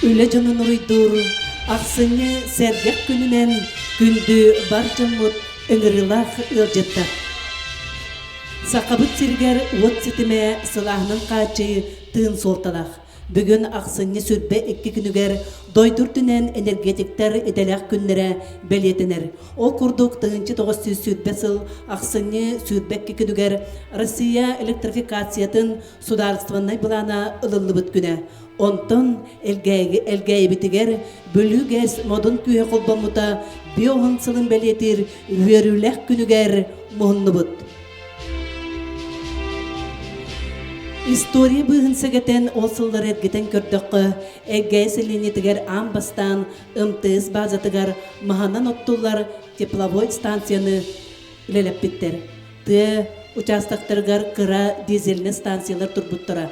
Үлэ дьонун уруйдуур ахсынньы сэргэх күнүнэн күндү бар дьоммут ыҥырыылаах ыалдьыттар. Сахабыт сиригэр уот ситимэ сылааһынан хааччыйыы тыын суолталаах. Бүгүн ахсынньы 22 күнүгэр дойду үрдүнэн энергетиктэр идэлээх күннэрэ бэлиэтэнэр. Ол курдук 1920 сыл ахсынньы 22 күнүгэр Россия электрификациятын судаарыстыбаннай былаана ылыллыбыт күнэ. Онтон Элгээйибитигэр Бүлүү ГЭС модун күүһэ холбоммута биоһун сылын бэлиэтиир үөрүүлээх күнүгэр муһуннубут. История быыһын сэгэтэн ол сыллары эргитэн көрдөххө, Элгээйи сэлиэнньэтигэр аан бастаан МТС базатыгар маһынан оттуллар тепловой станцияны үлэлэппиттэр. Тыа учаастактарыгар кыра дизельнэй станциялар турбуттара.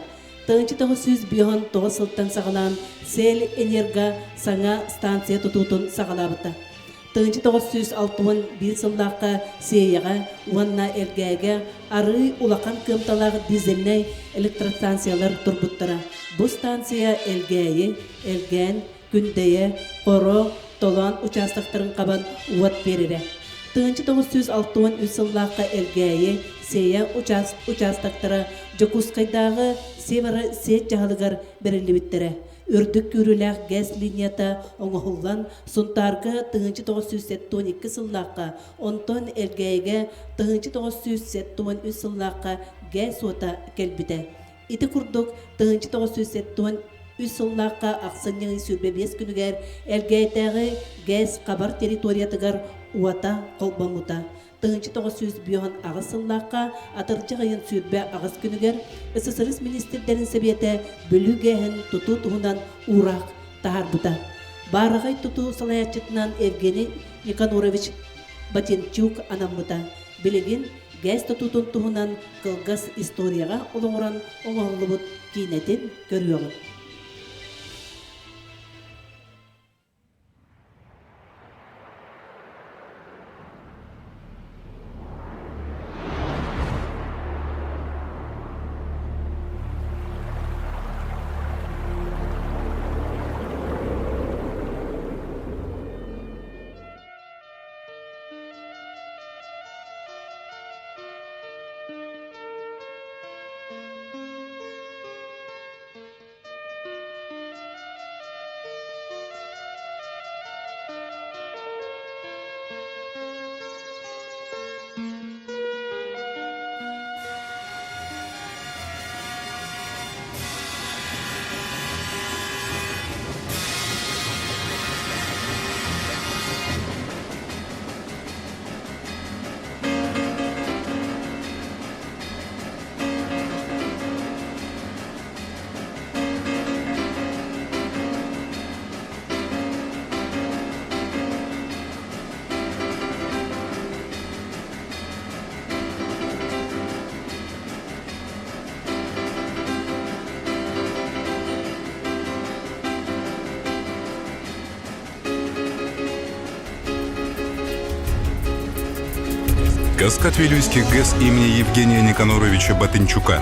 1959 сылтан саҕалаан Сель Энерго саҥа станция тутуутун саҕалаабыта. 1961 сыллаахха Сиэйэҕэ уонна Элгээгэ арыый улахан кыамталаах дизельнэй электростанциялар турбуттара. Бу станция Элгээйи, Элгээн, Күндэйэ, Хоро, Толоон учаастактарын хабан уот биэрэрэ. 1963 сыллаахха Элгээйи, Сиэйэ учаастактара Дьокуускайдааҕы Северо-Сеть дьаһалыгар бэриллибиттэрэ. Үрдүк күүрүүлээх ГЭС линията оҥоһуллан, Сунтаарга 1972 сыллаахха, онтон Элгээйигэ 1973 сыллаахха ГЭС уота кэлбитэ. Ити курдук, 1973 сыллаахха ахсынньы ый 25 күнүгэр Элгээйитээҕи ГЭС хабар территориятыгар уота холбоммута. 1958 сыллаахха атырдьах ыйын 28 күнүгэр СССР министрдэрин сэбиэтэ Бүлүү ГЭС-ин тутуу туһунан уураах таһаарбыта. Баараҕай тутуу салайааччытынан Евгений Никанорович Батенчук анаммыта. Билигин ГЭС тутуутун туһунан кылгас историяҕа олоҕуран оҥоһуллубут киинэтин көрүөҕүҥ. Каскад Вилюйских ГЭС имени Евгения Никаноровича Батынчука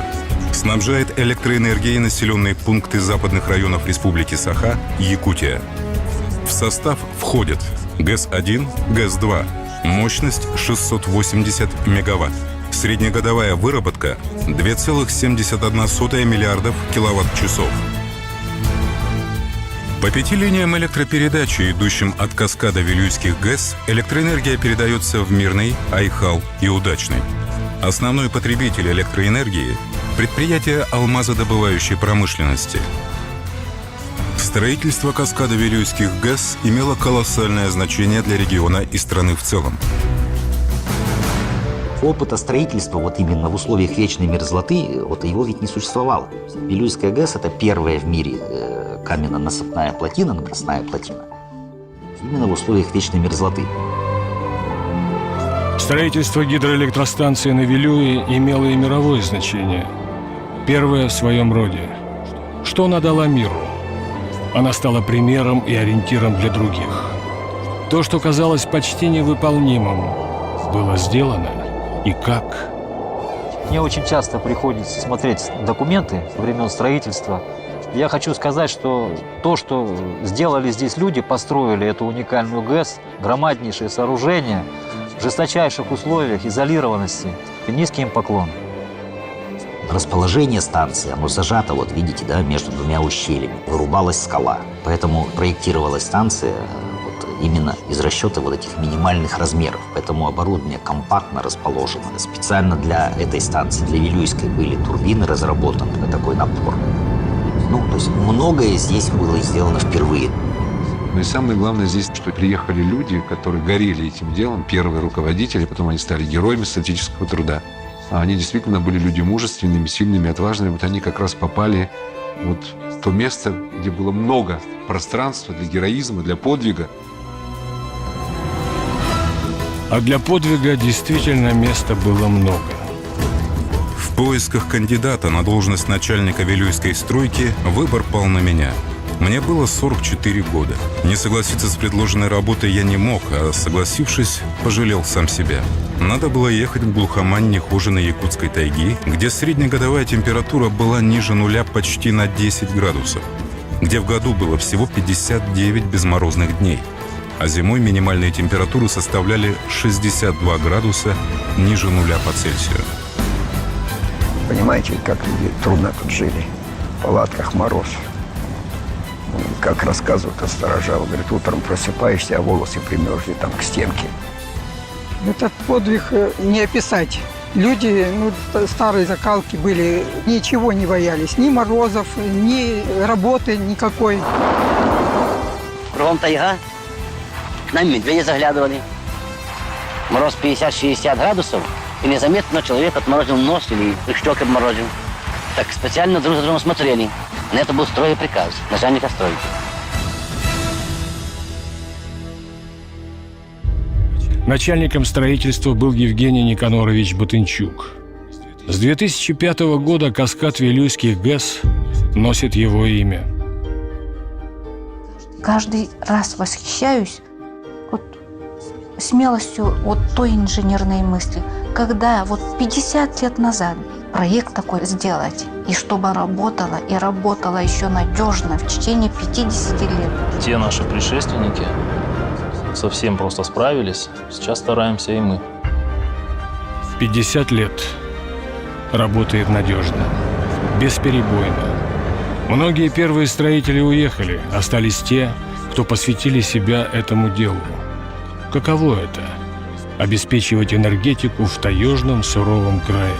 снабжает электроэнергией населенные пункты западных районов Республики Саха, Якутия. В состав входят ГЭС-1, ГЭС-2, мощность 680 мегаватт. Среднегодовая выработка 2,71 миллиардов киловатт-часов. По пяти линиям электропередачи, идущим от каскада Вилюйских ГЭС, электроэнергия передается в Мирный, Айхал и Удачный. Основной потребитель электроэнергии – предприятие алмазодобывающей промышленности. Строительство каскада Вилюйских ГЭС имело колоссальное значение для региона и страны в целом. Опыта строительства вот именно в условиях вечной мерзлоты, вот его ведь не существовало. Вилюйская ГЭС – это первая в мире э, каменно-насыпная плотина, набросная плотина. Именно в условиях вечной мерзлоты. Строительство гидроэлектростанции на Вилюе имело и мировое значение. Первое в своем роде. Что она дала миру? Она стала примером и ориентиром для других. То, что казалось почти невыполнимым, было сделано. И как? Мне очень часто приходится смотреть документы времен строительства. Я хочу сказать, что то, что сделали здесь люди, построили эту уникальную ГЭС, громаднейшее сооружение в жесточайших условиях изолированности. Низкий им поклон. Расположение станции, оно зажато, вот видите, да, между двумя ущельями. Вырубалась скала, поэтому проектировалась станция вот именно из расчета вот этих минимальных размеров. Поэтому оборудование компактно расположено. Специально для этой станции, для Вилюйской, были турбины разработаны на такой напор. Ну, то есть многое здесь было сделано впервые. Но и самое главное здесь, что приехали люди, которые горели этим делом, первые руководители, потом они стали героями социалистического труда. А они действительно были люди мужественными, сильными, отважными. Вот они как раз попали вот в то место, где было много пространства для героизма, для подвига. А для подвига действительно места было много. В поисках кандидата на должность начальника Вилюйской стройки выбор пал на меня. Мне было 44 года. Не согласиться с предложенной работой я не мог, а согласившись, пожалел сам себя. Надо было ехать в глухомань не хуже на Якутской тайги, где среднегодовая температура была ниже нуля почти на 10 градусов, где в году было всего 59 безморозных дней, а зимой минимальные температуры составляли 62 градуса ниже нуля по Цельсию. Понимаете, как люди трудно тут жили. В палатках мороз. Как рассказывают старожилы, говорит, утром просыпаешься, а волосы примерзли там к стенке. Этот подвиг не описать. Люди, ну, старой закалки были, ничего не боялись, ни морозов, ни работы никакой. Кругом тайга, к нам медведи заглядывали. Мороз 50-60 градусов, и незаметно человек отморозил нос или щеки обморозил. Так специально друг за другом смотрели. На это был строгий приказ начальника стройки. Начальником строительства был Евгений Никанорович Батынчук. С 2005 года каскад Вилюйских ГЭС носит его имя. Каждый раз восхищаюсь вот смелостью вот той инженерной мысли, когда вот 50 лет назад проект такой сделать, и чтобы работала, и работала еще надежно в течение 50 лет. Те наши предшественники совсем просто справились. Сейчас стараемся и мы. 50 лет работает надежно, бесперебойно. Многие первые строители уехали, остались те, кто посвятили себя этому делу. Каково это – обеспечивать энергетику в таежном суровом крае?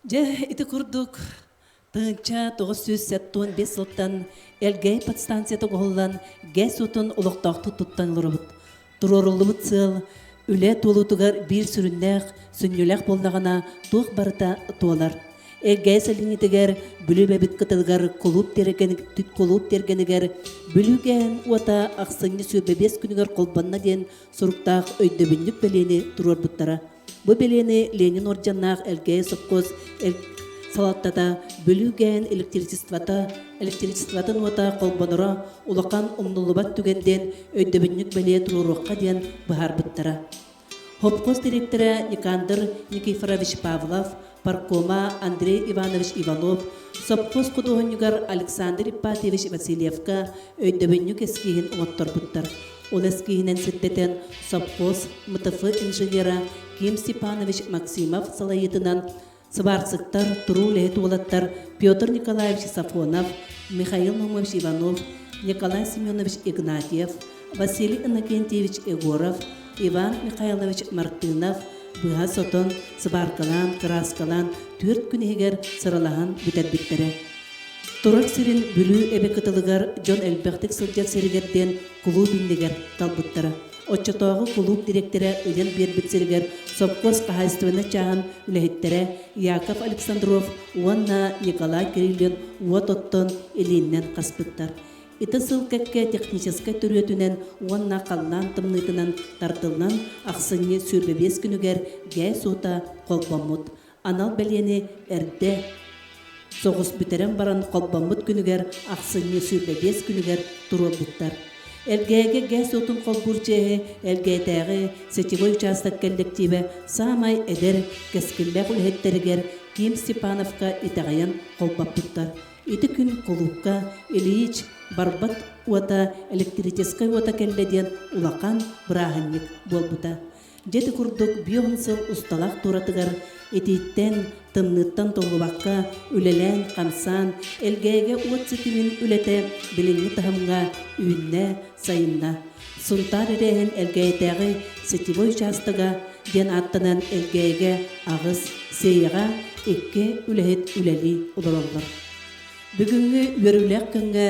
Дьэ, ити курдук 1975 сылтан Элгээйи подстанцията оҥоһуллан ГЭС уутун олохтоохтук туттан олоробут. Туруоруллубут сыал үлэ туолуутугар биир сүрүннээх, сүнньүлээх буоллаҕына туох барыта туолар. Элгээйи сэлиэнньэтигэр Бүлүү эбэбит кытылыгар кулууп кулууп тиэргэнигэр Бүлүү ГЭһин уота ахсынньы 25 күнүгэр холбонно диэн суруктаах өйдөбүнньүк бэлиэни туруорбуттара. Бу бэлиэни Ленин орденнаах Элгээйи сопхуос салалтата Бүлүү ГЭһин электричествота электричествотын уота холбоноро улахан умнуллубат түгэн диэн өйдөбүнньүк бэлиэ туруоруохха диэн быһаарбыттара. Сопхуос дириэктэрэ Никандр Никифорович Павлов, парткома Андрей Иванович Иванов, Сопхуос худуоһунньугар Александр Ипатьевич Васильевка өйдөбүнньүк эскииһин оҥотторбуттар. Ол эскииһинэн сирдэтэн сопхуос МТФ инженера Ким Степанович Максимов салайыытынан сыбаарсыктар, туруу үлэһит уолаттар Петр Николаевич Сафонов, Михаил Наумович Иванов, Николай Семенович Игнатьев, Василий Иннокентьевич Егоров, Иван Михайлович Мартынов быһа сотон, сыбааркалаан, кырааскалаан түөрт күн иһигэр сыралаһан бүтэрбиттэрэ. Турар сирин Бүлүү эбэ кытылыгар дьон элбэхтик сылдьар сиригэр диэн кулууп иннигэр талбыттара. Оччотооҕу кулууп дириэктэрэ ыйан биэрбит сиригэр сопхуос хаһаайыстыбаннай чааһын үлэһиттэрэ Яков Александров уонна Николай Кириллин уот оттон илииннэн хаспыттар. Ити сыл кэккэ техническэй төрүөтүнэн уонна халлаан тымныытынан тардыллан ахсынньы 25 күнүгэр ГЭС уута холбоммут. Анал бэлиэни эрдэ соҕус бүтэрэн баран холбоммут күнүгэр ахсынньы 25 күнүгэр туруорбуттар. Элгээйигэ ГЭС уотун холбуур чиэһи Элгээтээҕи сетевой учаастак кэллэктиибэ саамай эдэр, кэскиллээх үлэһиттэригэр Ким Степановка итэҕэйэн холбоппуттар. Ити күн кулуупка Ильич барбат уота электрическай уота кэллэ диэн улахан бырааһынньык буолбута. Дьэ ити курдук бион сыл усталаах туоратыгар итииттэн, тымныыттан толлубакка үлэлээн-хамсаан, Элгээйигэ уот ситимин үлэтэ билиҥҥи таһымҥа үүннэ, сайынна. Сунтаар эрээһин Элгээйитээҕи сетевой учаастага диэн ааттанан Элгээйигэ аҕыс, Сиэйэҕэ икки үлэһит үлэлии олороллор. Бүгүҥҥү үөрүүлээх күҥҥэ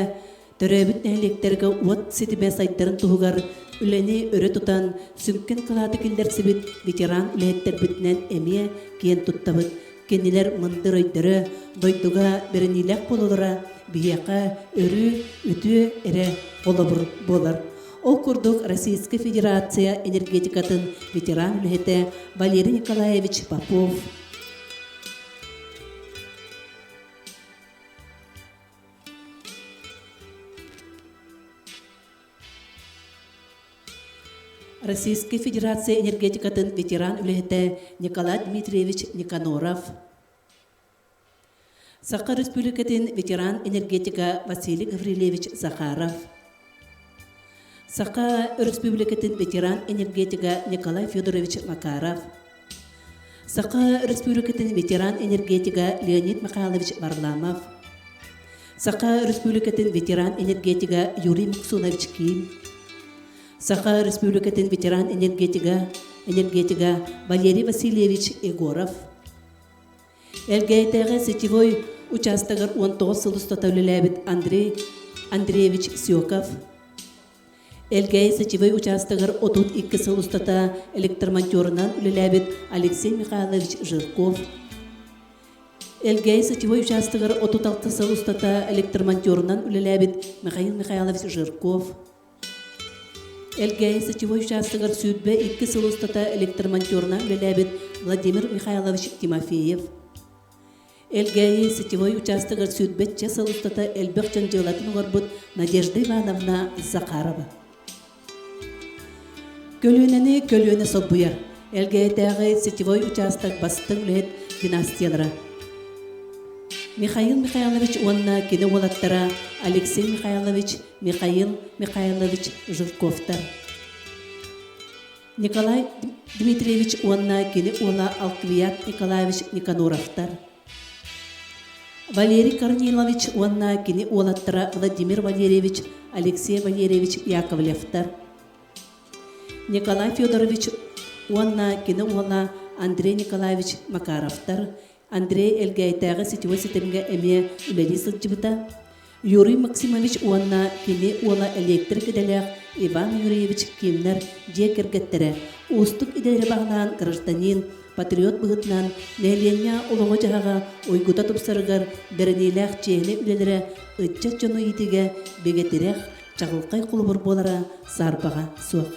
төрөөбүт нэһилиэктэргэ уот ситимэ сайдарын туһугар үлэни өрө тутан, сүҥкэн кылааты киллэрсибит ветеран үлэһиттэрбитинэн эмиэ киэн туттабыт. Кинилэр мындыр өйдөрө, дойдуга бэриниилээх буолаллара биһиэхэ өрүү үтүө эрэ холобур буолар. Ол курдук Российскай Федерация энергетикатын ветеран үлэһитэ Валерий Николаевич Попов, Российскай Федерация энергетикатын ветеран үлэһитэ Николай Дмитриевич Никаноров, Саха Республикатын ветеран энергетика Василий Гаврильевич Захаров, Саха Өрөспүүбүлүкэтин ветеран энергетига Николай Федорович Макаров, Саха Өрөспүүбүлүкэтин ветеран энергетига Леонид Михайлович Варламов, Саха Өрөспүүбүлүкэтин ветеран энергетига Юрий Муксунович Ким, Саха Өрөспүүбүлүкэтин ветеран энергетига, энергетига Валерий Васильевич Егоров, Элгээйитээҕи сетевой учаастагар 19 сыл устата үлэлээбит Андрей Андреевич Сёков, Элгээйи сетевой учаастагар 32 сыл устата электромонтерынан үлэлээбит Алексей Михайлович Жирков, Элгээйи сетевой учаастагар 36 сыл устата электромонтерынан үлэлээбит Михаил Михайлович Жирков, Элгээйи сетевой учаастагар 22 сыл устата электромонтерынан үлэлээбит Владимир Михайлович Тимофеев, Элгээйи сетевой учаастагар сүүрбэччэ сыл устата элбэх дьон дьыалатын оҥорбут Надежда Ивановна Захарова. Көлүөнэни көлүөнэ солбуйар. Элгээйитээҕи сетевой учаастак бастыҥ үлэһит династиялара. Михаил Михайлович уонна кини уолаттара Алексей Михайлович, Михаил Михайлович Жирковтар. Николай Дмитриевич уонна кини уола Алквият Николаевич Никаноровтар. Валерий Корнилович уонна кини уолаттара Владимир Валерьевич, Алексей Валерьевич Яковлевтар. Николай Федорович уонна кини уола Андрей Николаевич Макаровтар. Андрей Элгээйитээҕи сетевой ситимҥэ эмиэ үлэлии сылдьыбыта. Юрий Максимович уонна кини уола электрик идэлээх Иван Юрьевич Кимнэр дьиэ кэргэттэрэ уустук идэлэри баһылаан гражданин, патриот быһыытынан нэһилиэнньэ олоҕо-дьаһаҕа уйгута тупсарыгар бэриниилээх чиэһинэй үлэлэрэ ыччат дьону иитиигэ бигэ тирэх, чаҕылхай холобур буолара саарбаҕа суох.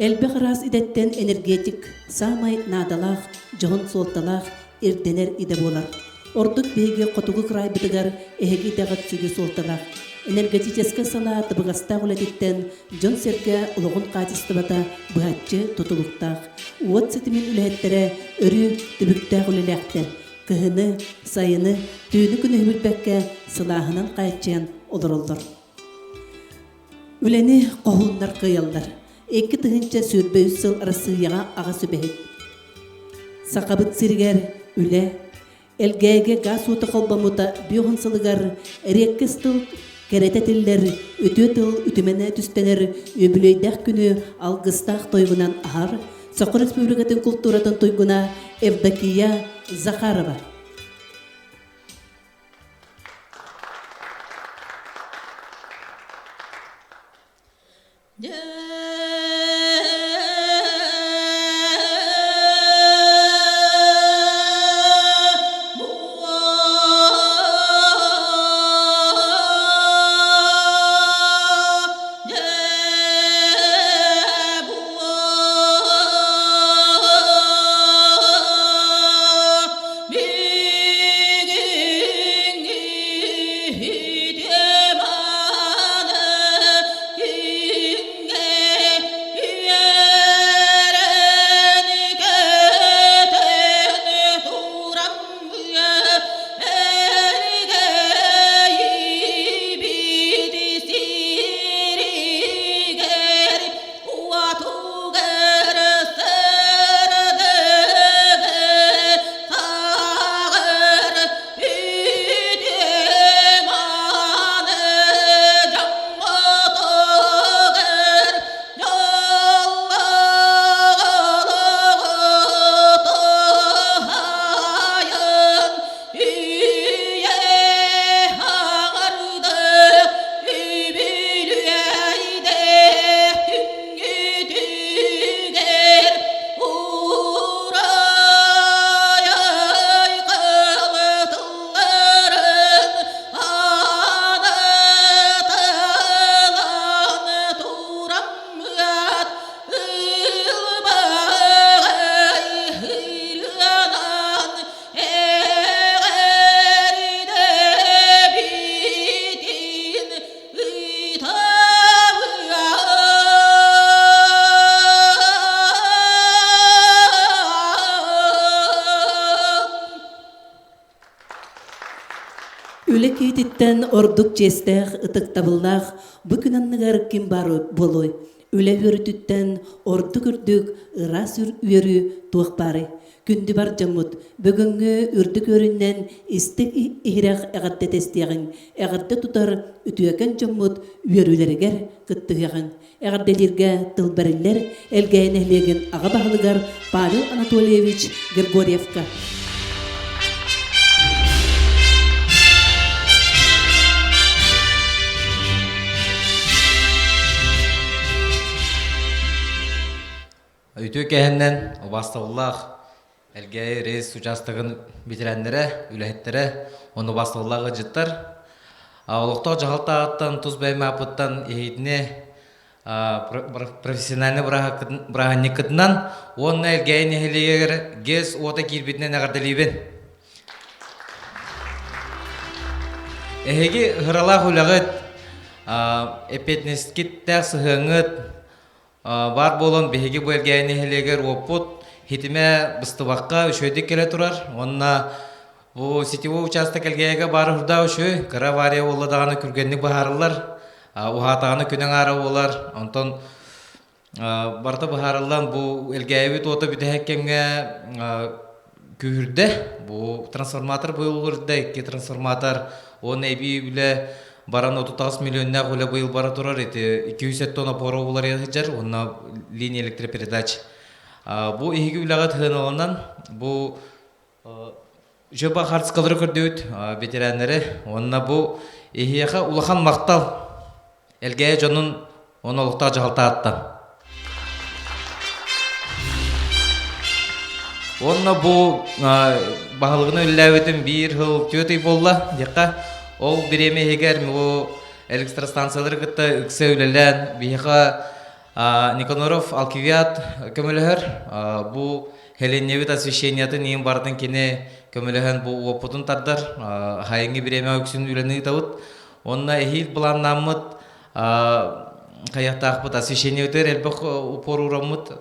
Элбэх араас идэттэн энергетик саамай наадалаах, дьоһун суолталаах, ирдэнэр идэ буолар. Ордук биһиги хотугу кыраайбытыгар эһиги идэҕит сүдү суолталаах. Энергетическэй салаа табыгастаах үлэтиттэн дьон-сэргэ олоҕун хаачыстыбата быһаччы тутулуктаах. Уот ситимин үлэһиттэрэ өрүү түбүктээх үлэлээхтэр. Кыһыны, сайыны, түүнү-күнүһү билбэккэ сылааһынан хааччыйан олороллор. Үлэни хоһууннар кыайаллар. 2023 сыл Арассыыйаҕа аҕа сүбэһит. Сахабыт сиригэр үлэ, Элгээйигэ гаас уота холбоммута биэһун сылыгар эриэккэс тыл кэрэтэ этиллэр, үтүө тыл үтүмэнэ түстэнэр үбүлүөйдээх күнү алгыстаах тойугунан аһар Саха Республикатын култууратын туйгуна Евдокия Захарова. Үлэ киититтэн ордук чиэстээх, ытыктабыллаах бу күн анныгар ким баар буолуой? Үлэ үөрүүтүттэн ордук үрдүк, ыраас үөрүү туох баарый? Күндү бар дьоммут, бүгүҥҥү үрдүк үөрүүнэн истиҥ иһирэх эҕэрдэ тэстиэҕиҥ, эҕэрдэ тутар үтүөкэн дьоммут үөрүүлэригэр кыттыһыаҕыҥ. Эҕэрдэлииргэ тыл бэриллэр Элгээйи нэһилиэгин аҕа баһылыгар Павел Анатольевич Григорьевка. Үтүө кэһэннэн убаастабыллаах Элгээйи рейс учаастагын ветераннэрэ, үлэһиттэрэ, уонна убаастабыллаах ыалдьыттар олохтоох дьаһалтаҕыттан тус бэйэм ааппыттан иһитини профессиональнай бырааһынньыккытынан уонна Элгээйи нэһилиэгэр ГЭС уота киирбитинэн эҕэрдэлиибин. Эһиги ыралаах үлэҕит, эппиэтинэскиттээх сыһыаҥҥыт Баар буолан биһиги бу Элгээйи нэһилиэгэр уоппут хитимэ быстыбакка үчүгэйдик кэлэ турар уонна бу сетевой учаастак Элгээйигэ баар уһурдаа үчүгэй кыра авария буолла даҕаны күргэнник быһаарыллар уһаатаҕына күн аҥаара буолар онтон барыта быһаарыллан бу Элгээйибит уота бүтэһик кэмҥэ күүһүрдэ. Бу трансформатор быйыл үрдэ, икки трансформатор уонна эбии үлэ баран 38 миллионнаах үлэ быйыл бара турар. Ити 207 тонна опора уларыйа сылдьар уонна линия электропередач. Бу иһиги үлэҕэ тыһыналанан бу жөба хартыскалары көрдүбүт ветераннары уонна бу иһиэхэ улахан махтал Элгээйи дьонун уонна олохтоох дьаһалтааттан. Уонна бу баһылыгын үлэлээбитим биир сыл түөрт ый буолла диэххэ. Ол бириэмэ иһигэр бу электростанциялары кытта ыкса үлэлээн биһиэхэ Никаноров Алкивиад көмөлөһөр. Бу Хеленнебит освещениятын иин барытын кини көмөлөһөн бу уоппутун тардар. Хайыҥҥы бириэмэ үксүн үлэни ыытабыт. Онно эһиил былааннааммыт хайыахтаахпыт освещениебытыгар элбэх упор уураммыт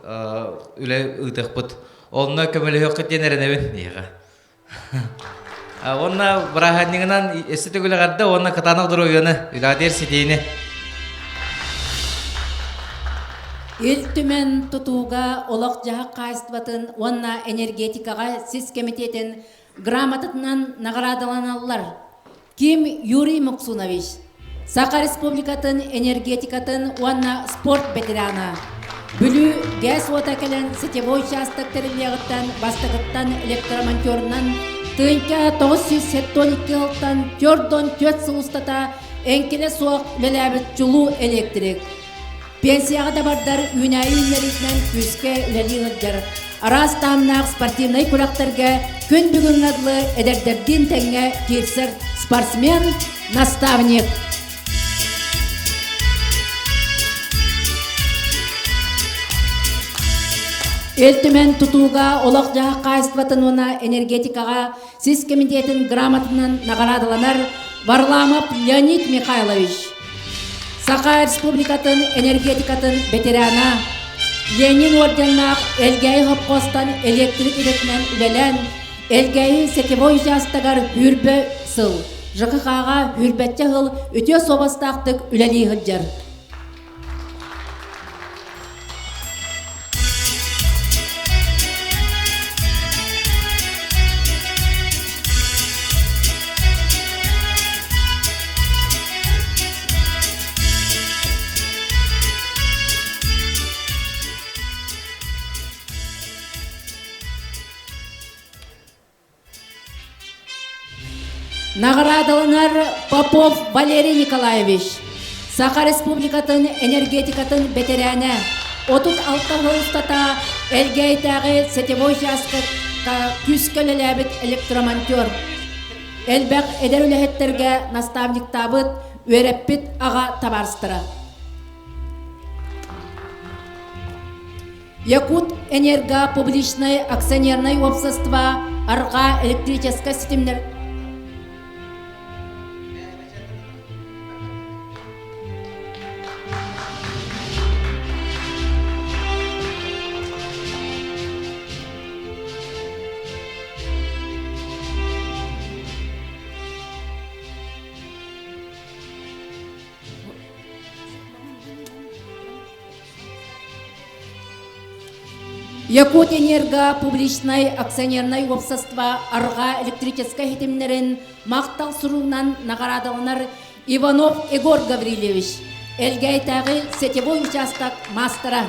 үлэ ыытыахпыт. Онно көмөлөһүөххүт диэн эрэнэбин эһиэхэ. Уонна бырааһынньыгынан өссө төгүл эҕэрдэ уонна кытаанах доруобуйаны, үлэҕитигэр ситиини. Ил Түмэн тутууга олох-дьаһах хаһаайыстыбатын уонна энергетикаҕа сис кэмитиэтин грамотатынан наҕараадаланаллар. Ким Юрий Муксунович, Саха Республикатын энергетикатын уонна спорт ветерана. Бүлүү ГЭС уота кэлэн сетевой учаастак тэриллиэҕиттэн бастакыттан электромонтерунан 1972 сылтан 44 сыл устата эҥкилэ суох үлэлээбит чулуу электрик. Пенсияҕа да бардар үүнээйи үүннэриитинэн күүскэ үлэлии сылдьар. Араас таһымнаах спортивнай күрэхтэргэ күн бүгүҥҥэ дылы эдэрдэрдиин тэҥҥэ киирсэр спортсмен, наставник. Ил Түмэн тутууга олох-дьаһах хаһаайыстыбатын уонна энергетикаҕа сис кэмитиэтин грамотатынан наҕараадаланар Варламов Леонид Михайлович. Саха Республикатын энергетикатын ветерана, Ленин орденнаах Элгээйи хопхуостан электрик идэтинэн үлэлээн, Элгээйи сетевой учаастагар сүүрбэ сыл, ЖКХ-ҕа сүүрбэччэ сыл үтүө суобастаахтык үлэлии сылдьар. Наҕараадаланар Попов Валерий Николаевич, Саха Республикатын энергетикатын бэтэрээнэ, 36 сыл устата Элгээйитээҕи сетевой учаастакка күүскэ үлэлээбит электромонтер, элбэх эдэр үлэһиттэргэ наставниктаабыт, үөрэппит аҕа табаарыстара. Якутэнерго публичнай акционернай уопсастыба арҕаа электрическай ситимнэр Якутэнерго публичнай акционернай уопсастыба арҕаа электрическай ситимнэрин махтал суругунан наҕараадаланар Иванов Егор Гаврильевич, Элгээйитээҕи сетевой учаастак маастара.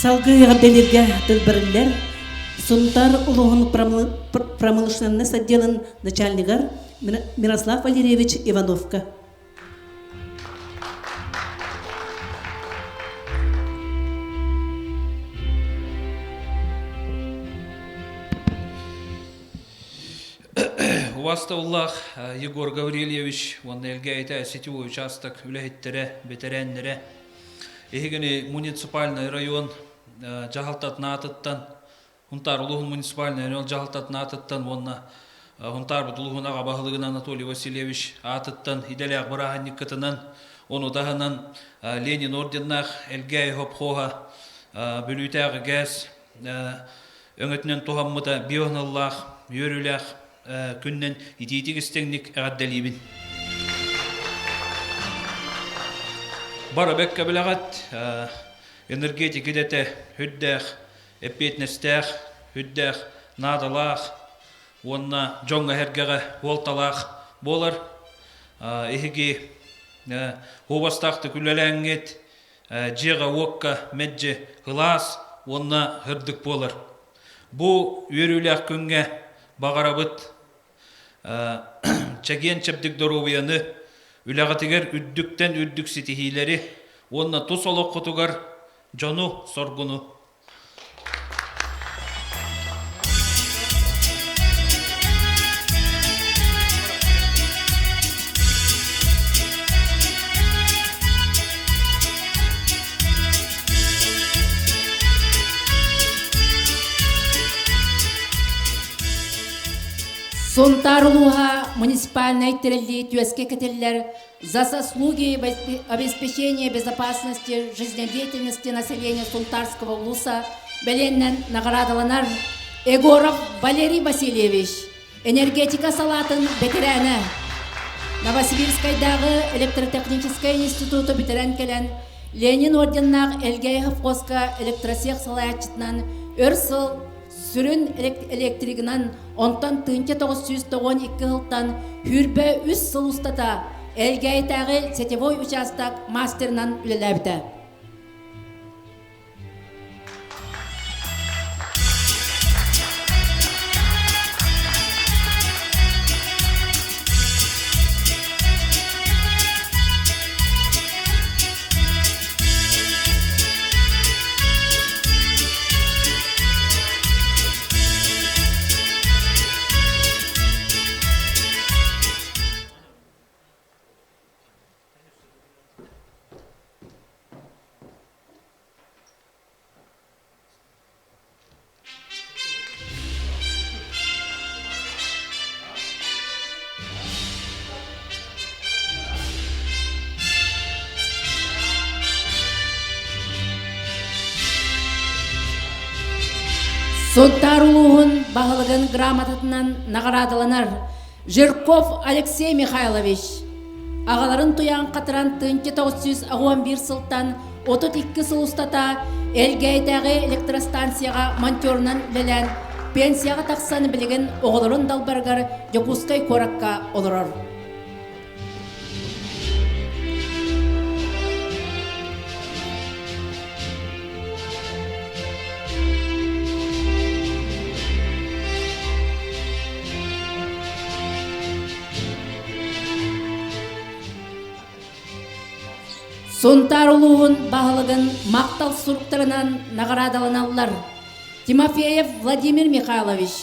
Салгыы эҕэрдэлииргэ тыл бэриллэр Сунтаар улууһун промышленность отделын начальнигар Мирослав Валерьевич Ивановка. Убастабыллаах Егор Гаврильевич уонна Элгээйитэ сетевой участок үлэһиттэрэ, бэтэрээннэрэ, эһигини муниципальный район дьаһалтатын аатыттан Хунтаар улууһун муниципальнай район дьаһалтатын аатыттан уонна Хунтаарбыт улууһун аҕа баһылыгын Анатолий Васильевич аатыттан идэлээх бырааһынньыккытынан, ону таһынан Ленин орденнаах Элгээйи хопхуоһа Бүлүүтээҕи ГЭС өҥөтүнэн туһаммыта биоһналлаах, үөрүүлээх күннэн итиитик истиҥник эҕэрдэлиибин. Бары бэккэ билэҕит, энергетик идэтэ үрдээх эппиэтинэстээх, үрдээх, наадалаах уонна дьоҥҥо-сэргэҕэ уолталаах буолар. Эһиги уобастаахтык үлэлээҥҥит, дьиэҕэ-уокка мэлдьи кылаас уонна сырдык буолар. Бу үөрүүлээх күҥҥэ баҕарабыт чэгиэн-чэбдик доруобуйаны, үлэҕитигэр үрдүктэн үрдүк ситиһиилэри уонна тус олоххутугар дьону, соргуну. Сунтаар улууһа муниципальнай тэриллии түөскэ кэтиллэр «За заслуги обеспечения безопасности жизнедеятельности населения Сунтарского улуса» бэлиэннэн наҕараадаланар Егоров Валерий Васильевич, энергетика салаатын бэтэрээнэ. Новосибирскайдааҕы электротехническай институту бүтэрэн кэлэн, Ленин орденнаах Элгээйи совхозка электросех салайааччытынан өр сыл сүрүн электригынан, онтон 1992 сылтан 23 сыл устата Элгээйитээҕи сетевой учаастак мастерынан үлэлээбитэ. Сунтаар улууһун баһылыгын грамотатынан наҕараадаланар Жирков Алексей Михайлович. Аҕаларын туйаҕын хатаран 1981 сылтан 32 сыл устата Элгээйитээҕи электростанцияҕа монтерунан үлэлээн, пенсияҕа тахсан билигин оҕолорун далбарыгар Дьокуускай куоракка олорор. Сунтаар улууһун баһылыгын махтал суруктарынан наҕараадаланаллар Тимофеев Владимир Михайлович,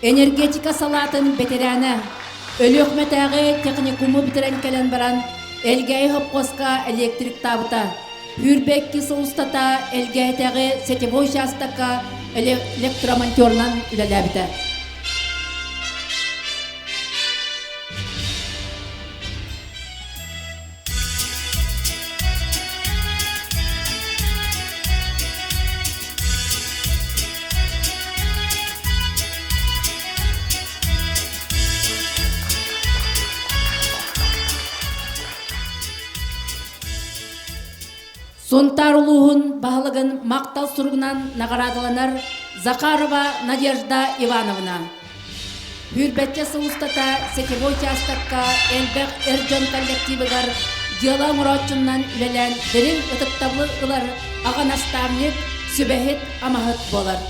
энергетика салаатын бэтэрээнэ, Өлүөхүмэтээҕи техникуму бүтэрэн кэлэн баран Элгээйи сопхуоска электриктаабыта. 22 сыл устата Элгээйитээҕи сетевой учаастакка электромонтерынан үлэлээбитэ. Сунтаар улууһун баһылыгын махтал суругунан наҕараадаланар Захарова Надежда Ивановна. Сүүрбэччэ сыл устата сетевой учаастакка элбэх эр дьон коллективыгар дьыала оҥорооччунан үлэлээн дириҥ ытыктабылы ылар аҕа наставник, сүбэһит, амаһыт буолар.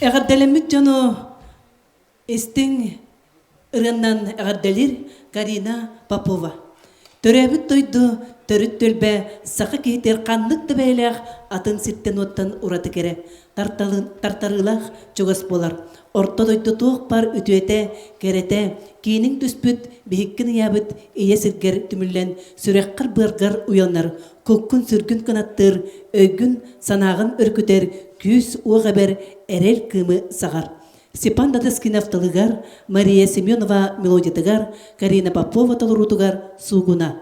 Эҕэрдэлэммит дьону истиҥ ырыаннан эҕэрдэлиир Карина Попова. Төрөөбүт дойду төрүт түөлбэ саха киһитигэр ханнык да бэйэлээх атын сиртэн-уоттан ураты кэрэ, тартарыылаах чугас буолар. Орто дойду туох баар үтүөтэ, кэрэтэ, кииниҥ түспүт, биһиккин ыйаабыт ийэ сиргэр түмүллэн, сүрэххэр-быаргар уйанар, куккун-сүргүн кынаттыыр, өйгүн-санааҕын өрүкүтэр, күүс-уох эбэр, эрэл кыымы саҕар. Степан Дадаскинов тылыгар, Мария Семенова мелодиятыгар, Карина Попова толоруутугар суугуна.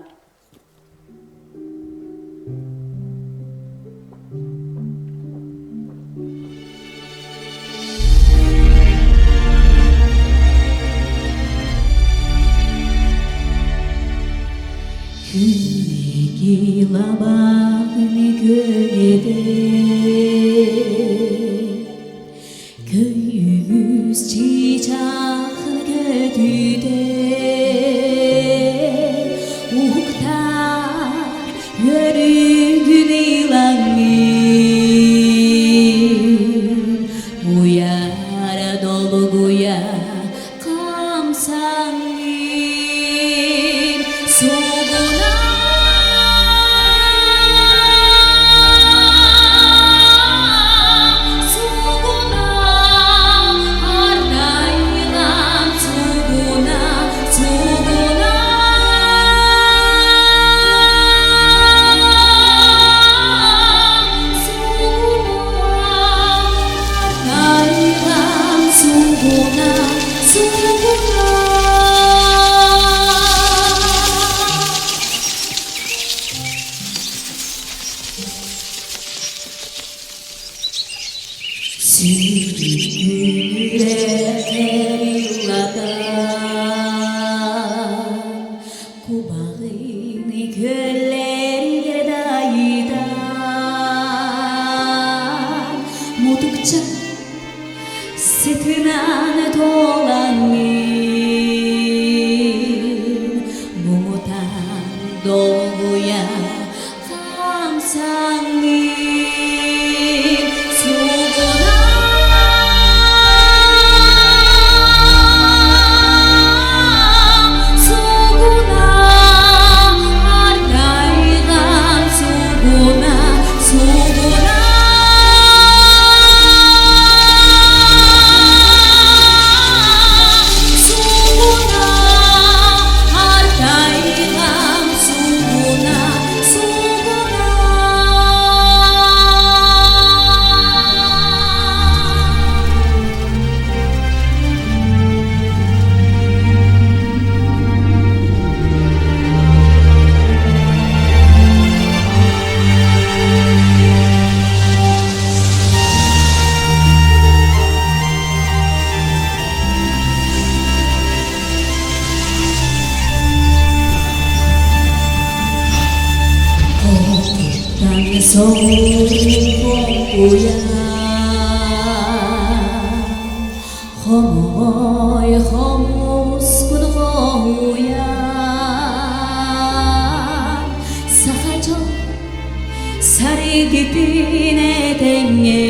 Күннэги лабааны көнөдө Көйүүс чыычаахын көтүтэ Уһуктар үөрүүгүн ылаҥҥын Уйара долгуйа Хамсаҥҥын суугуна. Сүрүкүнүрэтэр ыллатан, Кубаҕыны көллэргэ дайытан, Мутукча сытынан туолаҥҥын, Муҥутаан долгуйа хамсаҥҥын, Суугуна суугуна ардайган суугуна суугуна суугуна ардайган суугуна суугуна. Оттан соҕуруҥ Хомой хомускун хоһуйан, Саха дьон саргытын этэҥҥэ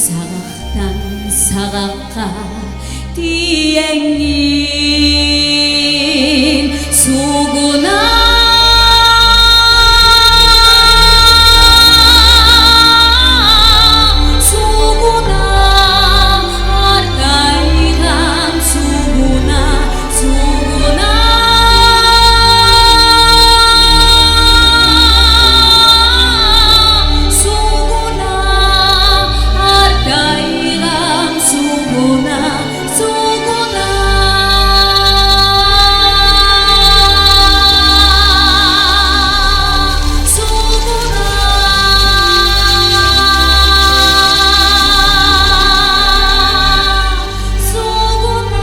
Саҕахтан саҕахха тиийэҥҥин Суугуна суугуна артайган суугуна суугуна суугуна артайган суугуна суугуна суугуна суугуна.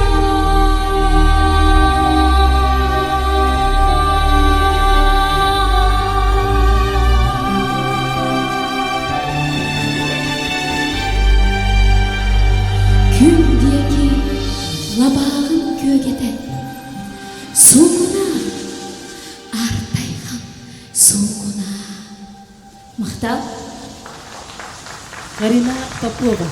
Күн диэки лабааҕын күөгэтэ суугуна артайхан суугуна. Махтал. Карина Попова.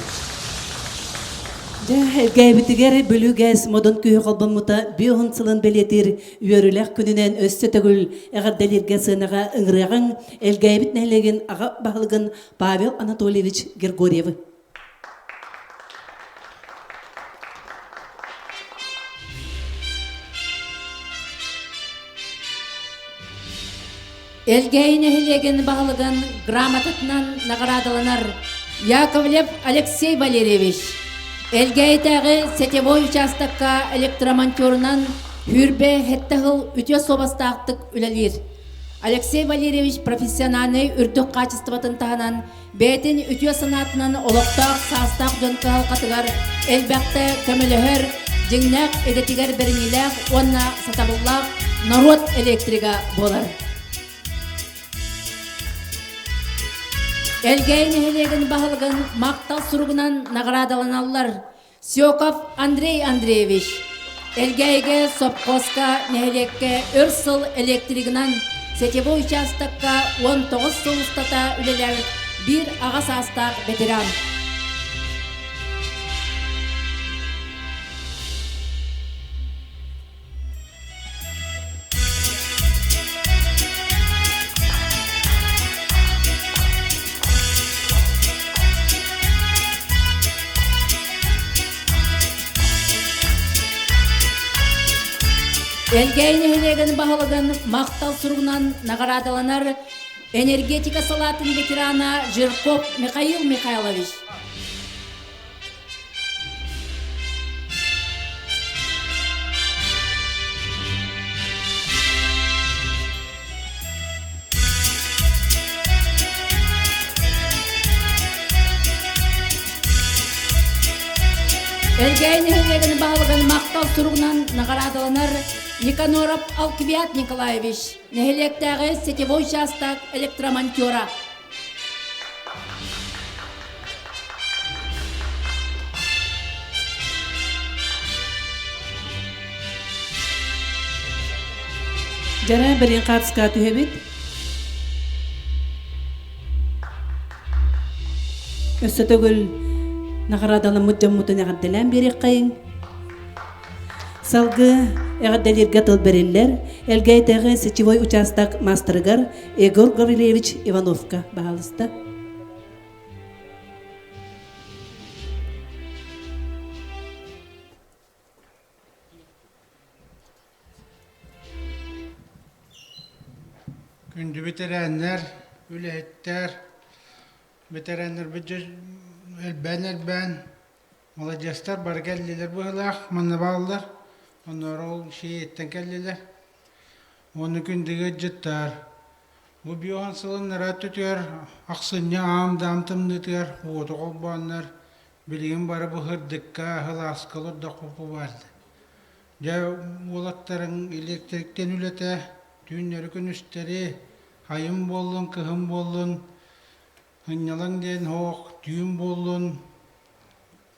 Дьэ, Элгээбитигэр Бүлүү ГЭС модун күүһү холбоммута биир сылын бэлиэтиир үөрүүлээх күнүнэн өссө төгүл эҕэрдэлииргэ сыанаҕа ыҥырыаҕыҥ Элгээбит нэһилиэгин аҕа баһылыгын Павел Анатольевич Григорьевы. Элгээйи нэһилиэгин баһылыгын грамотатынан наҕараадаланар Яковлев Алексей Валерьевич. Элгээйитээҕи сетевой учаастакка электромонтерунан сүүрбэ сэттэ сыл үтүө суобастаахтык үлэлиир. Алексей Валерьевич профессиональнай үрдүк хаачыстыбатын таһынан бэйэтин үтүө санаатынан олохтоох саастаах дьон кыһалҕатыгар элбэхтэ көмөлөһөр, дьиҥнээх идэтигэр бэриниилээх уонна сатабыллаах норуот электрига буолар. Элгээйи нэһилиэгин баһылыгын махтал суругунан наҕараадаланаллар Сёков Андрей Андреевич. Элгээйигэ сопхуоска нэһилиэккэ өр сыл электригынан сетевой учаастакка 19 сыл устата үлэлээбит биир аҕа саастаах ветеран. Элгээйи нэһилиэгин баһылыгын махтал суругунан наҕараадаланар энергетика салаатын ветерана Жирков Михаил Михайлович. Элгээйи нэһилиэгин баһылыгын махтал суругунан наҕараадаланар Никаноров Алквиат Николаевич, нэһилиэктээҕи сетевой участок электромонтера. Дьара бэлиэн хаатыска түһэбит. Өссө төгүл наҕараадаламмыт дьоммутун эҕэрдэлээн биэриэххэйиҥ. Салгыы эҕэрдэлииргэ тыл бэриллэр Элгээйитээҕи сетевой учаастак маастарыгар Егор Гаврильевич Ивановка баһаалыста. Күндү бэтэрээннэр, үлэһиттэр, бэтэрээннэрбит дьэ элбээн-элбээн маладьыастар бары кэллилэр быһыылаах, манна бааллар, оннооҕор ол Сиэйэттэн кэллилэр. Уонна күндүгэ ыалдьыттар. Бу биохан сылын нараа өттүтүгэр ахсынньы аам-даам тымныытыгар уоту холбооннор билигин бары бу сырдыкка, сылааска олордохпут баар. Дьэ уолаттарыҥ электриктэн үлэтэ түүннэри-күнүстэри хайын буоллун, кыһын буоллун, сынньалаҥ диэн суох, түүн буоллун,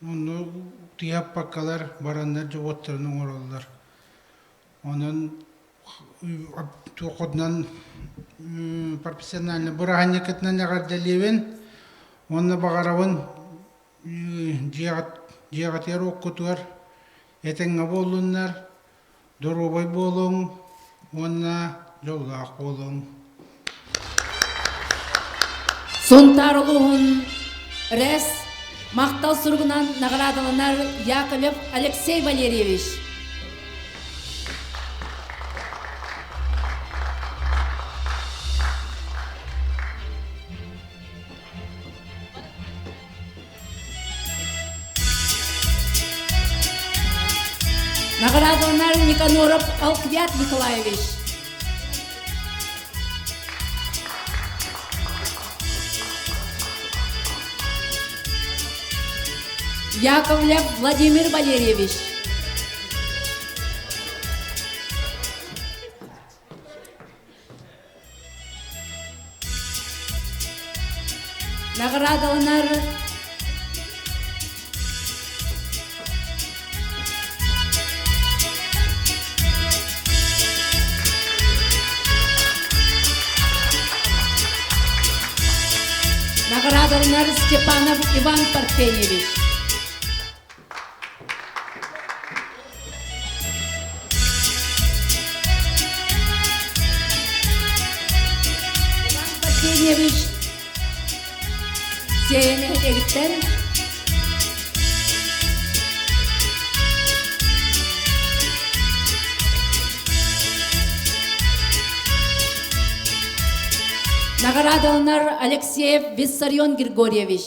онно тыйаппаккалар бараннар дьэ уоттарын оҥороллор. Онон туоххутунан профессиональнай бырааһынньыккытынан эҕэрдэлиибин уонна баҕарабын дьиэҕитигэр уоккутугар этэҥҥэ буоллуннар, доруобай буолуҥ уонна дьоллоох буолуҥ. Сунтаар улууһун РЭС махтал суругунан наҕараадаланар Яковлев Алексей Валерьевич. Наҕараадаланар Никаноров Алквиат Николаевич. Яковлев Владимир Валерьевич. Наҕараадаланар Наҕараадаланар Степанов Иван Парфеньевич. Иван Парфеньевич Сиэйэ нэһилиэгиттэн Наҕараадаланар Алексеев Виссарион Григорьевич.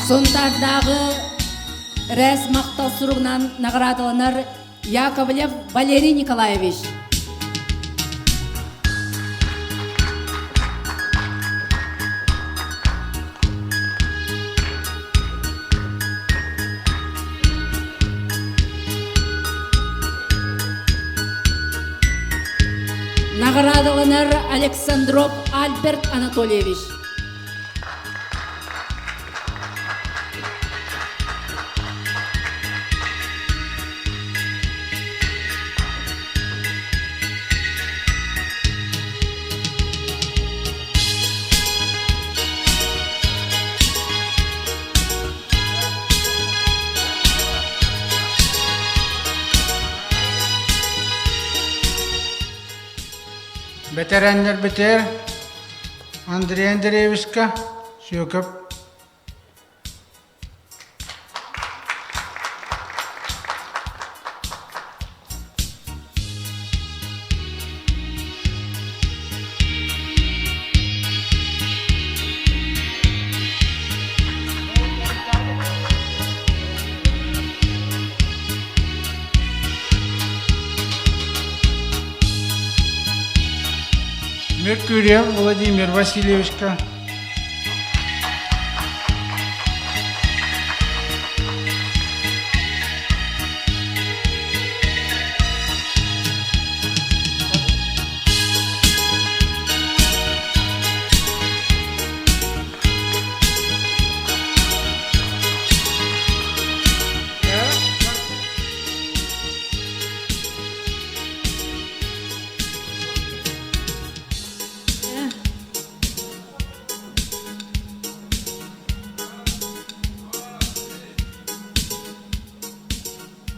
Сунтаардааҕы РЭС махтал суругунан наҕараадаланар Яковлев Валерий Николаевич. Наҕараадаланар Александров Альберт Анатольевич. Бэтэрээннэрбитигэр Андрей Андреевичка Сүөкэп Меркурьев Владимир Васильевичка.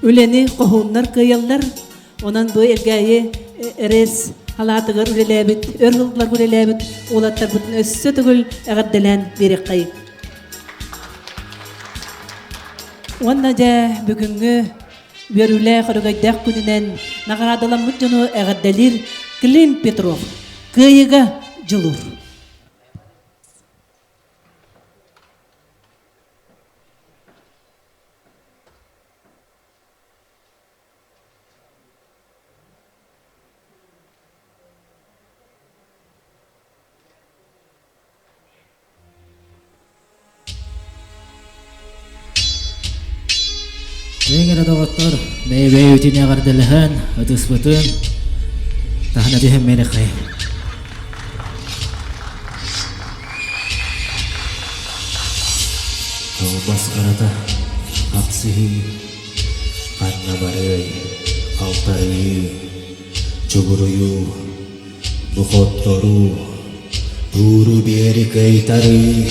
Үлэни хоһууннар кыайаллар. Онон бу Элгээйи РС халаатыгар үлэлээбит, өр сылларга үлэлээбит уолаттарбытын өссө төгүл эҕэрдэлээн биэриэххэйиҥ. Уонна дьэ бүгүҥҥү үөрүүлээх өрөгөйдөөх күнүнэн наҕараадаламмыт дьону эҕэрдэлиир Клим Петров кыайыыга дьулуур. Эҥ эрэ доҕоттор, бэйэ-бэйэбитин эҕэрдэлэһэн, ытыспытын таһына түһэн биэриэххэй. Албас харата, хапсыһыы, ханна барыай, халтарыйыы, чугуруйуу, Бу хотторуу, тууру биэри кыайтарыы,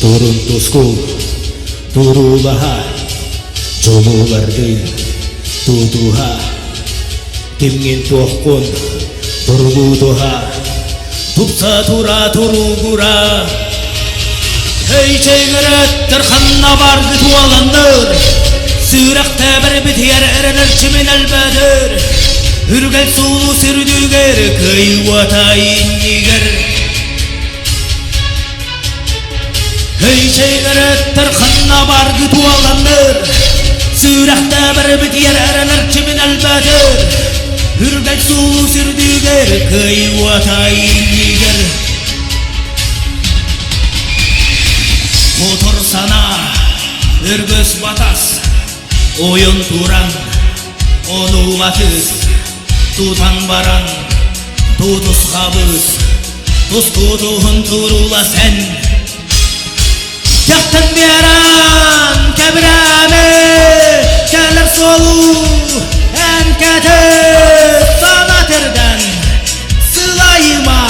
Турун тускул, туруулаһа, чулуулардыын тутуһа, Кимҥин туоххун тургутуһа, тупса тура туругура. Эй чэйгэреттер ханна барды туоланныр, Сүрэхтэ битиэр эрэнэр чимин элбэтир, Үргэл суулу сүрдүгэр кыйуата иннигэр. Эй чэйгэреттер ханна барды туоланныр, Сүрэхтэ битиэр эрэнэр чимин элбэтир, Үргэл суулу сүрдүгэр кыйуата иннигэр. Хотор санаа, өргөс батас, Ойон туран, ону батыс, Тутан баран, тутус хабыс, Тускутуһун турула сен. Кэхтэн биэрэн, кэбирэми, Кэлэр суолу эн кэтит, Сана терден, сылайыма,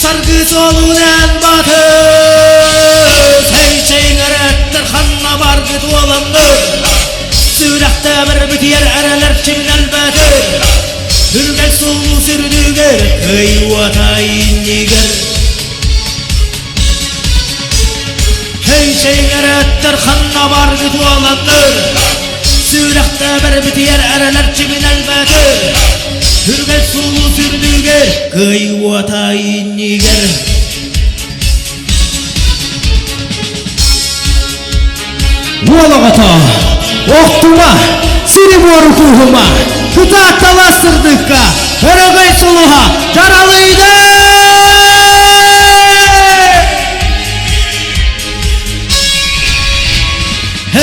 Саргы суолунан батыс, Эй-чэйиҥэрэттэр ханна баргыт уоланныр, Сүрэхтээбэр бүтүйэр эрэлэр чиҥнэлбэтир, Үргэл суолу сүрдүгэр, кый уота иннигэр. Эй-чэйиҥэрэттэр ханна баргыт уоланныр, Сүрэхтээбэр бүтүйэр эрэлэр чиҥнэлбэтир, Үргэл суолу сүрдүгэр, кый уота иннигэр. Уол оҕото, охтума, сири-буору кууһума, кытааттала сырдыкка, өрөгөй сулуһа даралыйды!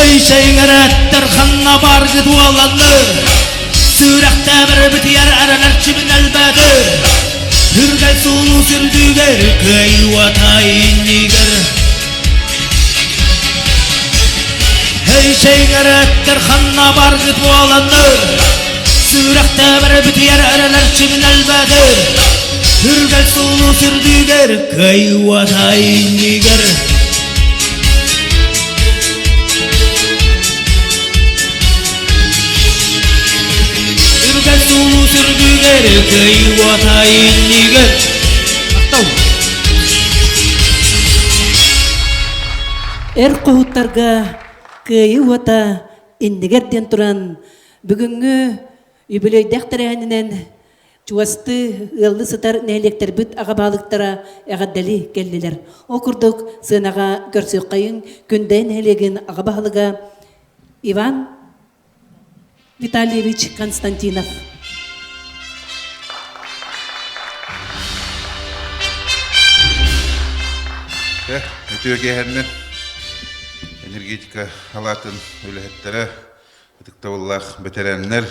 Эй, шэйҥэрэттэр ханна баргыт уоланныр, Сүрэхтээбэр бүтүйэр эрэнэр чимин элбэтир, Үргэл суулуу сүрдүгэр кыайыата иннигэр. Эй, шэйҥэрэттэр ханна баргыт уоланныр, Сүрэхтээбэр бүтүйэр эрэнэр чимин элбэтир, Үргэл суулуу сүрдүгэр кыайыата иннигэр. Үргэл суулуу сүрдүгэр кыайыата иннигэр. Махтал. Эр хоһуттарга кыайыы уота иннигэр диэн туран бүгүҥҥү үбүлүөйдээх тэрээһининэн Чугастыы ыаллыы сытар нэһилиэктэрбит аҕа баһылыктара эҕэрдэлии кэллилэр. Ол курдук сыанаҕа көрсүөххэйиҥ Күндэйэ нэһилиэгин аҕа баһылыга Иван Витальевич Константинов. Үтүө киэһэннэн энергетика халаатын үлэһиттэрэ, ытыктабыллаах бэтэрээннэр,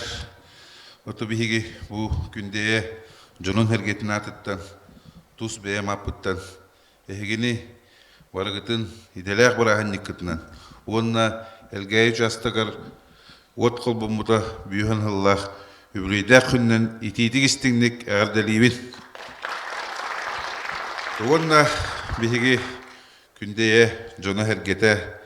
оту биһиги бу күндэйэ дьонун эргэтин аатыттан, тус бэйэм ааппыттан эһигини барыгытын идэлээх бырааһынньыккытынан уонна Элгээйи учаастагар уот холбоммута бүүһэн сыллаах үбүлүөйдээх күнүнэн итиитик истиҥник эҕэрдэлиибин. Уонна биһиги Күндэйэ дьоно-сэргэтэ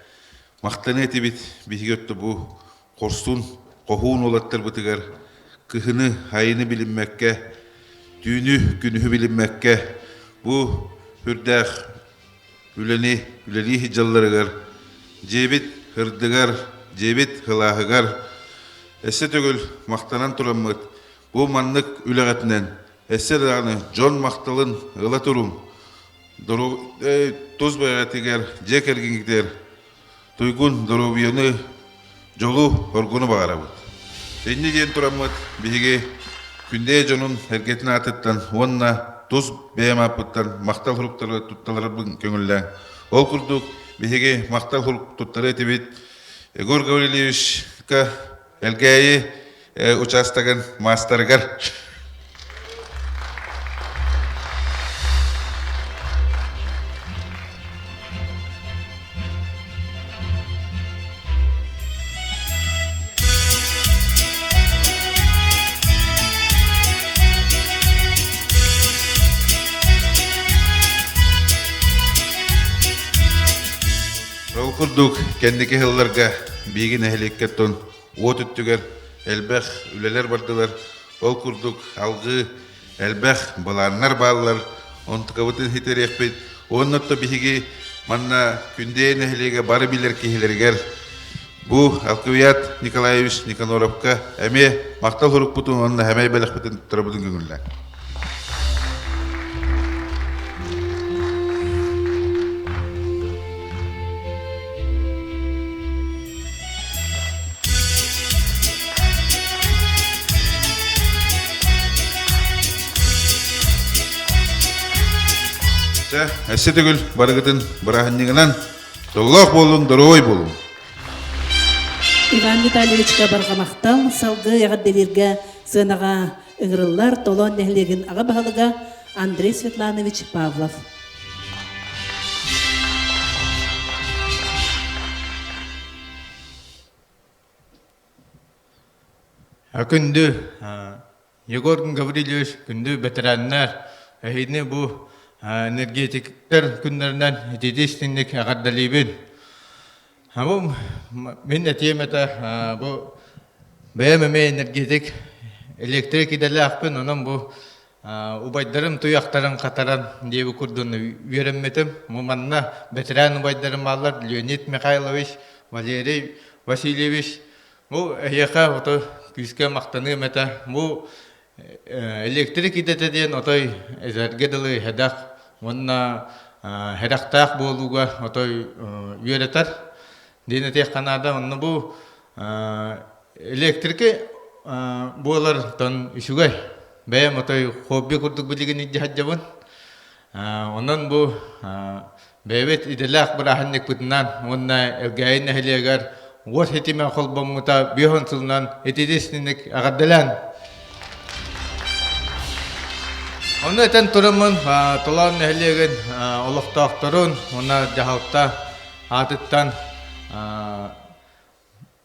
махтаныа этибит биһиги өттө бу хорсун хоһуун уолаттарбытыгар кыһыны, айыны билиммэккэ, түүнү, күнүһү билиммэккэ бу үрдээх үлэни үлэлии сылдьалларыгар дьиэбит ырдыгар, дьиэбит ылааһыгар өссө төгүл махтанан тураммыт бу маннык үлэҕитинэн өссө даҕаны дьон махталын ыла туруҥ. Тус бэйэҕитигэр, дьиэ кэргэҥҥитигэр туйгун доруобуйаны, дьолу, оргуну баҕарабыт. Инньэ диэн тураммыт биһиги Күндэйэ дьонун эргэтин аатыттан уонна тус бэйэм ааппыттан махтал суруктары тутталарбын көҥүллээҥ. Ол курдук биһиги махтал сурук туттарыы этибит Егор Гаврильевичка Элгээйи учаастагын маастарыгар Ол курдук кэнники сылларга биһиги нэһилиэккэ тон уот өттүгэр элбэх үлэлэр бардылар. Ол курдук алгыы элбэх былааннар бааллар. Онтукабытын ситэриэхпит. Уонна то биһиги манна Күндэйэ нэһилиэгэ бары билэр киһилэригэр бу Алквиат Николаевич Никаноровка эмиэ махтал сурукпутун уонна хэмэй бэлэхпитин туттарабытын көҥүллээн. Чэ, өссө төгүл барыгытын бырааһынньыгынан дьоллоох буолуҥ, доруобай буолуҥ! Иван Витальевичка барҕа махтал, салгыы эҕэрдэлииргэ сыанаҕа ыҥырыллар Толоон нэһилиэгин аҕа баһылыга Андрей Светланович Павлов. Күндү Егор Гаврильевич, күндү бэтэрээннэр, эһигини бу энергетиктэр күннэринэн итиитии истиҥник эҕэрдэлиибин. Бу мин этиэм этэ, бу бэйэм эмиэ энергетик, электрик идэлээхпин, онон бу убайдарым туйахтарын хатаран диэби курдук үөрэммитим. Бу манна бэтэрээн убайдарым бааллар Леонид Михайлович, Валерий Васильевич. Бу эһиэхэ ото күүскэ махтаныам этэ. Бу электрик идэтэ диэн отой эдэргэ дылы сэдэх уонна сэрэхтээх буолууга отой үөрэтэр диэн этиэххэ наада. Онно бу электрики буолар тон үчүгэй. Бэйэм отой хобби курдук билигин илдьэ сылдьабын. Онон бу бэйэбит идэлээх бырааһынньыкпытынан уонна Элгээйи нэһилиэгэр уот ситимэ холбоммута 50 сылынан ититистинник эҕэрдэлээн! Ону этэн тураммын Толоон нэһилиэгин олохтоохторун уонна дьаһалта аатыттан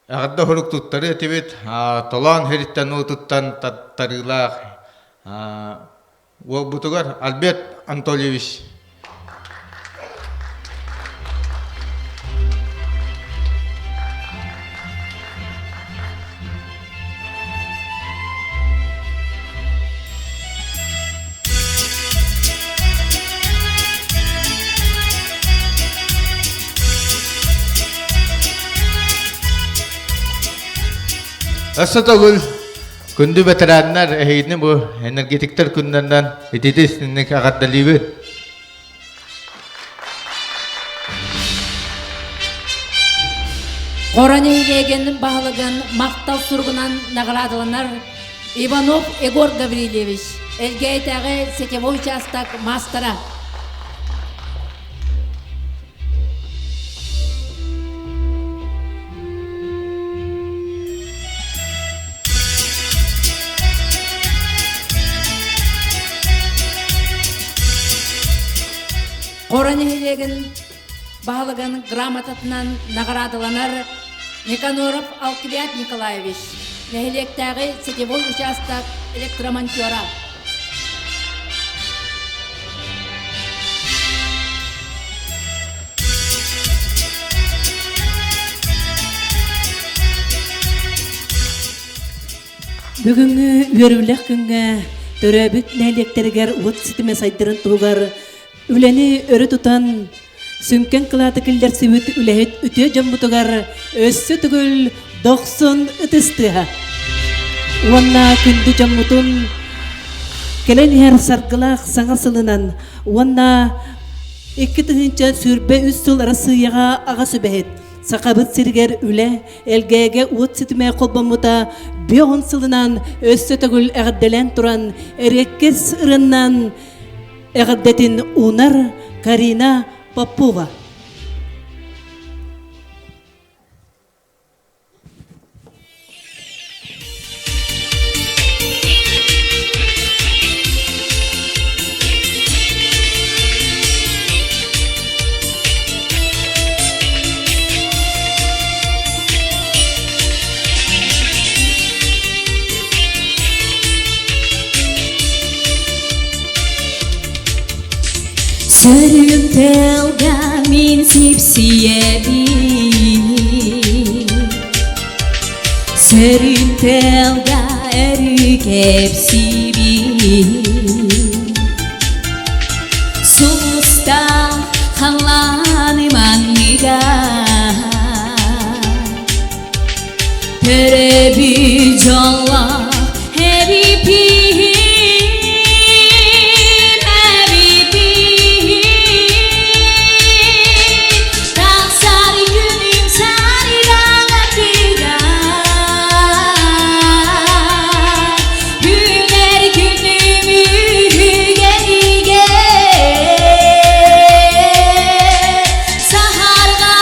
эҕэрдэ сурук туттарыы этибит. Толоон сириттэн уутуттан таттарыылаах уолбутугар Альберт Анатольевич Өссө төгүл күндү бэтэрээннэр эһигини бу энергетиктэр күннэринэн итити истинник эҕэрдэлиибин. Хоро нэһилиэгин баһылыгын махтал суругунан наҕараадаланар Иванов Егор Гаврильевич, Элгээйитээҕи сетевой учаастак маастара. Хоро нэһилиэгин баһылыгын грамотатынан наҕараадаланар Никаноров Алквиад Николаевич, нэһилиэктээҕи сетевой учаастак электромонтера. Бүгүҥҥү үөрүүлээх күҥҥэ төрөөбүт нэһилиэктэригэр уот ситимэ сайдарын туһугар үлэни өрө тутан сүҥкэн кылааты киллэрсибит үлэһит үтүө дьоммутугар өссө төгүл дохсун ытыс тыаһа. Уонна күндү дьоммутун кэлэн иһэр саргылаах саҥа сылынан уонна 2023 сыл Арассыыйаҕа аҕа сүбэһит Сахабыт сиригэр үлэ Элгээгэ уот ситимэ холбоммута бион сылынан өссө төгүл эҕэрдэлээн туран эриэккэс ырыаннан эҕэрдэтин уунар Карина Попова. Сөрүүн тыалга мин сипсийэбин Сөрүүн тыалга өрүү кэпсиибин Сулуста халлааным анныгар Төрөбүт дьоллоох эбиппин эбиппин Тахсар күнүм сардаҥатыгар Үүнэр күнүм үһүгэнигэр Саһарҕа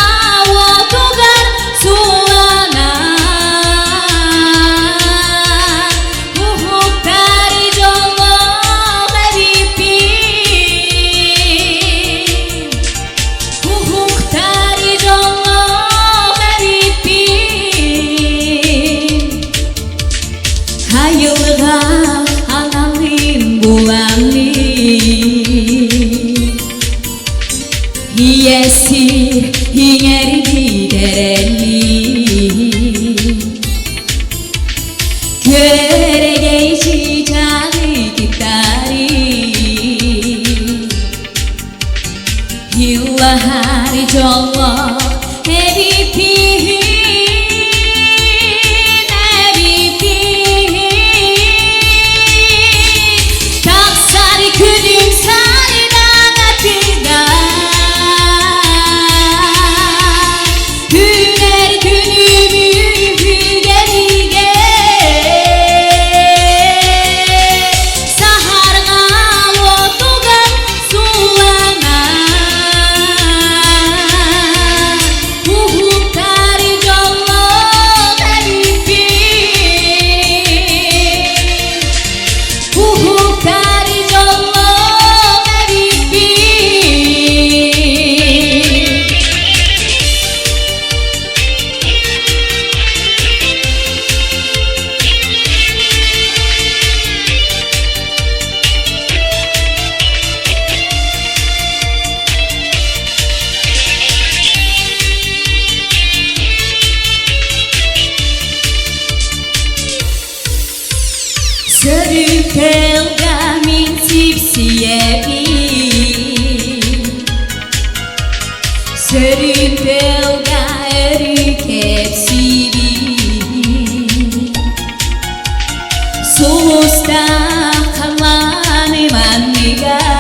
уотугар сууланар Уһуктар дьоллоох эбиппин Уһуктар дьоллоох эбиппин Айылҕа аналын буламмын Ийэ сир иҥэрбит эрэлин Күөрэгэй чыычааҕы кытары Ыллаһар дьоллоох эбиппин эбиппин Тахсар күнүм сардаҥатыгар Үүнэр күнүм үһүгэригэр Саһарҕа уотугар сууланар Уһуктар дьоллоох эбиппин Уһуктар дьоллоох эбиппин Сөрүкэлгэ мин сипсийэбин Сөрүкэлгэ өрүү кэпсиибин Сулустаах халлааным анныгар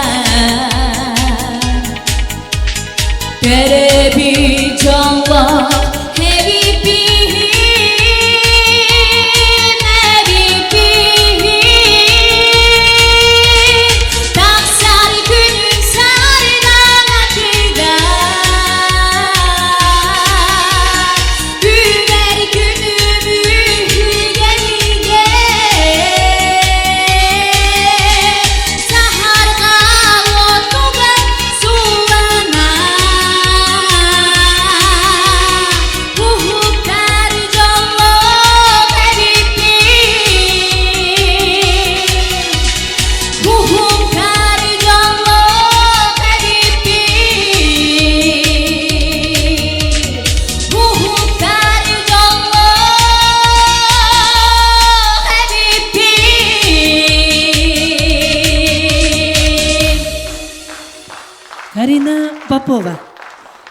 Төрөбүт дьоллоох эбиппин эбиппин Тахсар күнүм сардаҥатыгар Үүнэр күнүм үһүгэнигэр Саһарҕа уотугар сууланар. Попова.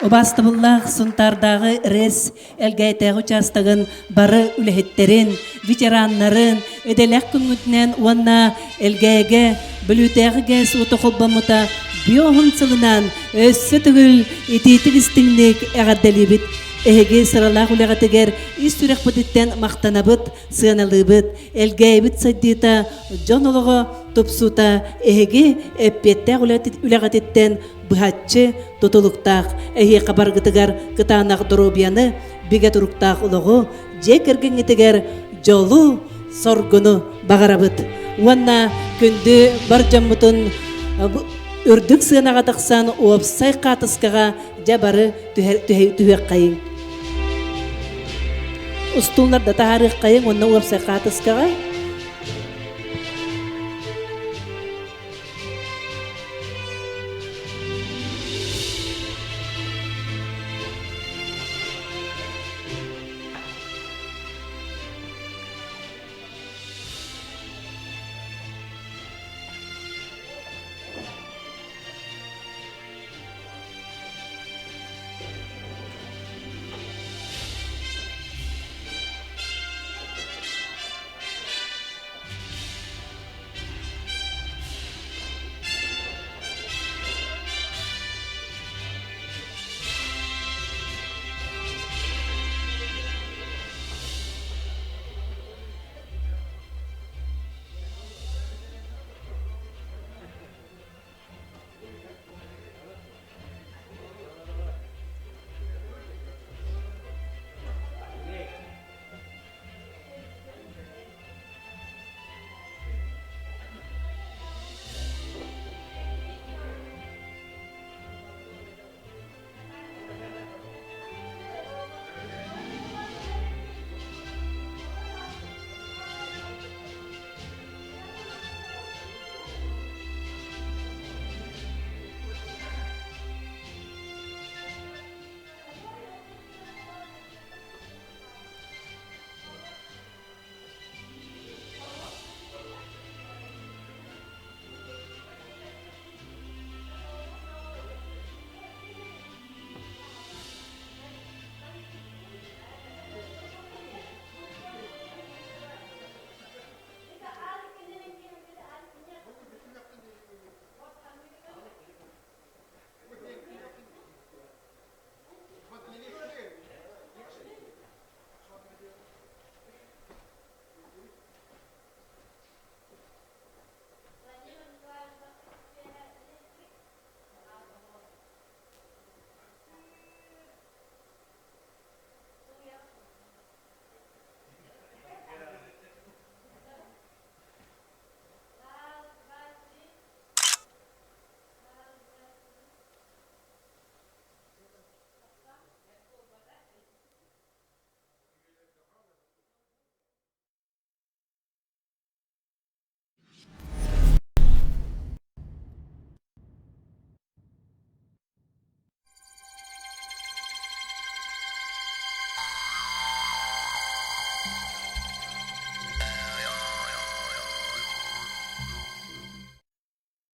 Убаастабыллаах Сунтаардааҕы РЭС Элгээйтээҕи учаастагын бары үлэһиттэрин, ветераннарын, идэлээх күҥҥүтүнэн уонна Элгээйгэ Бүлүүтээҕи ГЭС уота холбоммута биоһун сылынан өссө төгүл итиитик истиҥник эҕэрдэлиибит. Эһиги сыралаах үлэҕитигэр ис сүрэхпититтэн махтанабыт, сыаналыыбыт. Элгээйбит сайдыыта, дьон олоҕо тупсуута эһиги эппиэттээх үлэҕититтэн быһаччы тутулуктаах. Эһиэхэ баргытыгар кытаанах доруобуйаны, бигэ туруктаах олоҕу, дьиэ кэргэҥҥитигэр дьолу, соргуну баҕарабыт. Уонна күндү бар дьоммутун үрдүк сыанаҕа тахсан уопсай хаатыскаҕа дьэ бары түһүөххэйиҥ. Устуулларда таһаарыаххайыҥ уонна уопсай хаатыскаҕа.